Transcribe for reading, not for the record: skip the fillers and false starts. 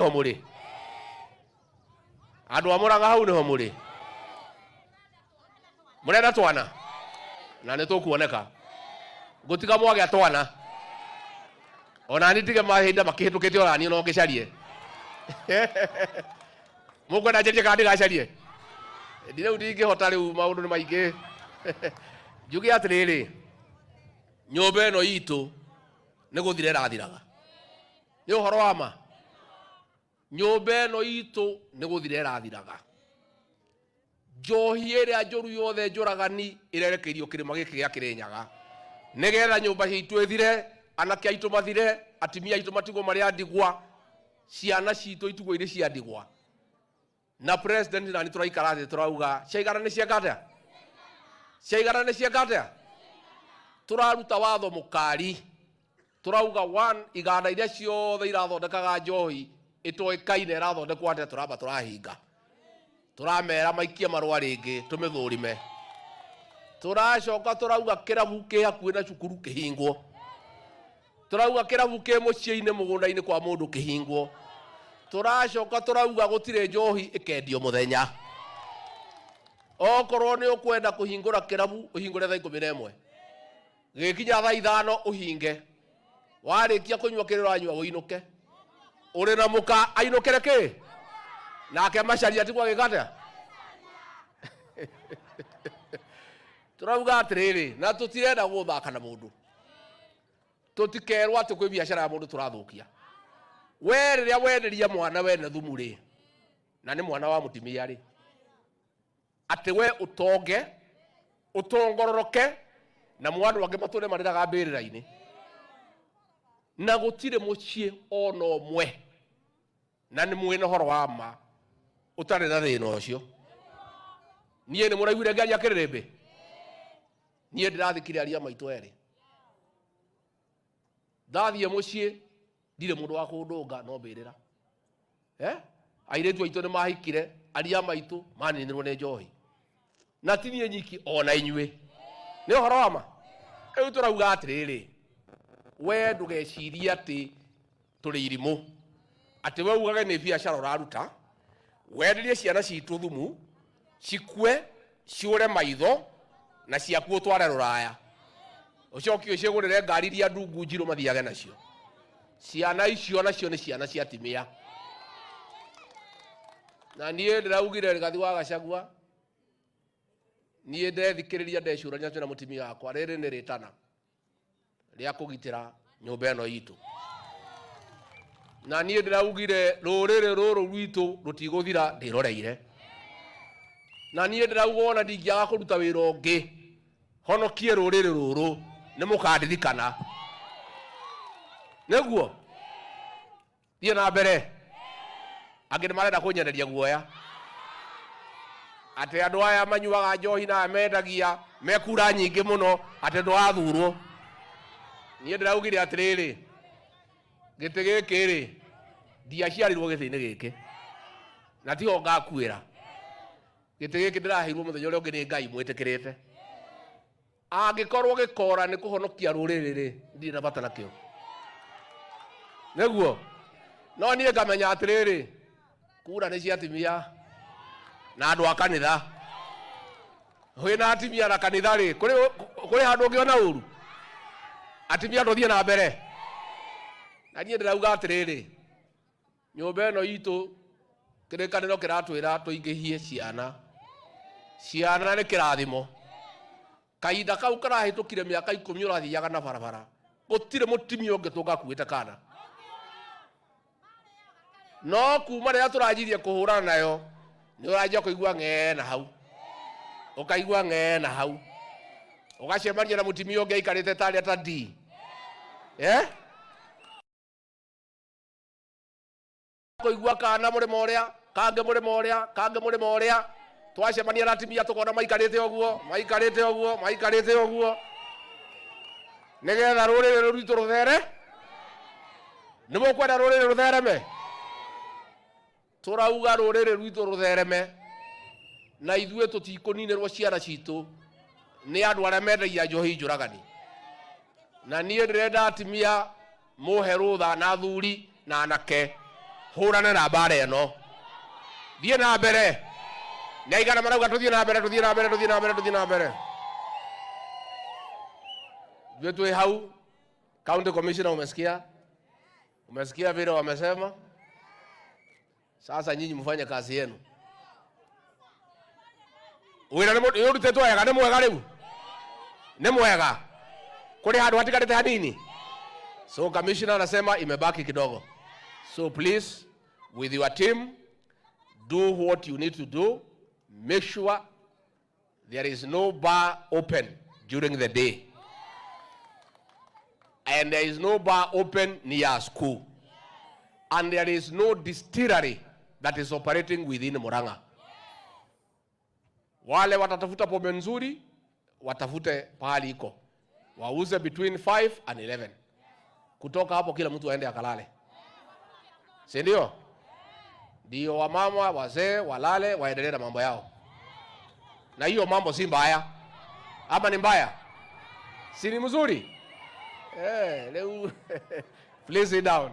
Nĩho mũrĩ andũ a Mũrang'a, hau nĩho mũrĩ mũrenda twana na nĩ tũkuoneka ngũtiga mwagĩa twana ona ni ndige mahinda makĩhĩtũkĩte ona niĩ no ngĩcarie. Mũkwenda njarie kana ndigacarie? Ndi rĩu ndingĩhota, rĩu maũndũ nĩ maingĩ. Njuge atĩrĩrĩ, nyũmba ĩno itũ nĩ gũthira ĩrathiraga. Nĩ ũhoro wa ma, nyũmba ĩno itũ nĩ gũthira ĩrathiraga. Njohi ĩrĩa njũru yothe njũragani ĩrerekeirio kĩrĩma gĩkĩ gĩa Kĩrĩnyaga, nĩgetha nyũmba citũ ĩthire, anake aitũ mathire, atumia aitũ matigwo marĩ a ndigwa, ciana citũ itigwo irĩ cia ndigwa. Na president nani tũraikara thĩ tũrauga ciaigana nĩ cieka atĩa, ciaigana nĩ cieka atĩa. Tũraruta watho mũkari, tũrauga one, iganda iria ciothe irathondekaga njohi ĩtoĩkaine ĩrathondekwo atĩa, tũramba tũrahinga, tũramera maikie marũa rĩngĩ tũmĩthũrime. Tũracoka tũrauga kĩrabu kĩ hakuhĩ na cukuru kĩhingwo. Tũrauga kĩrabu kĩ mũciĩ-inĩ mũgũnda-inĩ kwa mũndũ kĩhingwo. Tũracoka tũrauga gũtirĩ njohi ĩkendio mũthenya. Okorwo nĩ ũkwenda kũhingũra kĩrabu, ũhingũre thaa 11, gĩkinya thaa 5 ũhinge. Warĩkia kũnyua kĩrĩa ũranyua ũinũke. Ũrĩ na mũka ainũkĩre kĩ nake macaria atigwo agĩka atĩa. Tũrauga atĩrĩrĩ, na tũtirenda gũthaka na mũndũ, tũtikerwo atĩ kwĩ biacara ya mũndũ tũrathũkia. We rĩrĩa wenderia mwana wene thumu rĩ, na nĩ mwana wa mũtumia rĩ, atĩ we ũtonge ũtongororoke na mwana andũ angĩ matũre marĩraga mbĩrĩra-inĩ, na gũtirĩ mũciĩ ona ũmwe na nĩ mwĩna ũhoro wa ma ũtarĩ na thĩna ũcio. Niĩ nĩ mũraiguire ngĩaria kĩrĩrĩmbĩ, niĩ ndĩrathikire aria maitũ erĩ. Ndathiĩ mũciĩ ndirĩ mũndũ wa kũndũnga no mbĩrĩra. Eh? Airĩtu aitũ nĩ mahikire, aria maitũ maninirwo nĩ njohi, na ti niĩ nyiki, ona inyuĩ. Nĩ ũhoro wa ma. Rĩu tũrauga atĩrĩrĩ, we ndũgecirie atĩ tũrĩ irimũ, atĩ we ugage nĩ biacara ũraruta, wenderie ciana citũ thumu cikue ciũre maitho na ciaku ũtware rũraya, ũcoke ũcigũrĩre ngari iria ndungu njirũ mathiage nacio. Ciana icio nacio nĩ ciana cia atumia. Na niĩ ndĩraugire Rigathi wa Gachagua, niĩ ndethikĩrĩria ndecũrania twĩna mũtumia wakwa, rĩrĩ nĩ rĩtana rĩa kũgitĩra nyũmba ĩno itũ. Na niĩ ndĩraugire rũrĩrĩ rũrũ rwitũ rũtigũthira ndĩroreire. Na niĩ ndĩrauga ona ndingĩaga kũruta wĩra ũngĩ honokie rũrĩrĩ rũrũ, nĩ mũkandirikana. Nĩguo thiĩ na mbere. Angĩ nĩ marenda kũnyenderia guoya atĩ andũ aya manyuaga njohi na aya mendagia mekura nyingĩ mũno atĩ ndũgathurwo. Niĩ ndĩraugire atĩrĩrĩ, gĩtĩ gĩkĩ rĩ, ndiaciarirwo gĩtĩ-inĩ gĩkĩ na tiho ngakuĩra. Gĩtĩ gĩkĩ ndĩraheirwo mũthenya ũrĩa ũngĩ nĩ Ngai mwĩtĩkĩrĩte. Angĩkorwo gĩkora nĩ kũhonokia rũrĩrĩ rĩ, ndirĩ na bata nakĩo. Nĩguo no niĩ ngamenya atĩrĩrĩ, kura nĩ cia atumia na andũ a kanitha. Wĩna atumia na kanitha rĩ, kũrĩ handũ ũngĩona ũru? Atumia tũthiĩ na mbere. Na niĩ ndĩrauga atĩrĩrĩ, nyũmba ĩno itũ kĩrĩkanĩro kĩratwĩra tũingĩhie ciana. Ciana nĩ kĩrathimo. Kahinda kau karahĩtũkire mĩaka 10 ũrathiaga na barabara, gũtirĩ mũtumia ũngĩ tũngakuĩte kana. No kuma rĩrĩa tũranjirie kũhũrana nayo, nĩ ũranjia kũigua ng'ee na hau, ũkaigua ng'ee na hau, ũgacemania na mũtumia ũngĩ aikarĩte tarĩa ta D. Eh? Kũigua kana mũrĩmo ũrĩa kangĩ, mũrĩmo ũrĩa kangĩ, mũrĩmo ũrĩa twacemania na atumia tũkona maikarĩte ũguo, maikarĩte ũguo, maikarĩte ũguo, nĩgetha rũrĩrĩ rũrũ rwitũ rũthere. Nĩ mũkwenda rũrĩrĩ rũthereme? Tũrauga rũrĩrĩ rwitũ rũthereme, na ithuĩ tũtikũninĩrwo ciana citũ nĩ andũ arĩa mendagia njohi njũragani. Na niĩ ndĩrenda atumia mũhe rũtha na athuri na anake. Hũrana na mbara ĩno, thiĩ na mbere. Nĩ aigana marauga tũthiĩ na mbere, tũthiĩ na mbere, tũthiĩ na mbere, tũthiĩ na mbere. Ithuĩ twĩ hau. County Commissioner, umesikia? Umesikia vile wamesema? Sasa nyinyi mfanye kazi yenu. Wĩra nĩ ũrutĩtwo wega, nĩ mwega rĩu, nĩ mwega, kũrĩ handũ hatigarĩte hanini. So commissioner anasema imebaki kidogo. So please, with your team, do what you need to do. Make sure there is no bar open during the day and there is no bar open near school and there is no distillery that is operating within Murang'a. Wale watatafuta pombe nzuri watafute pahali iko, wauze between 5 and 11. Kutoka hapo kila mtu aende akalale, si ndio? Ndio wamama wazee walale, waendelee na mambo yao. Na hiyo mambo si mbaya, ama ni mbaya? Si ni mzuri? Eh, leo please sit down.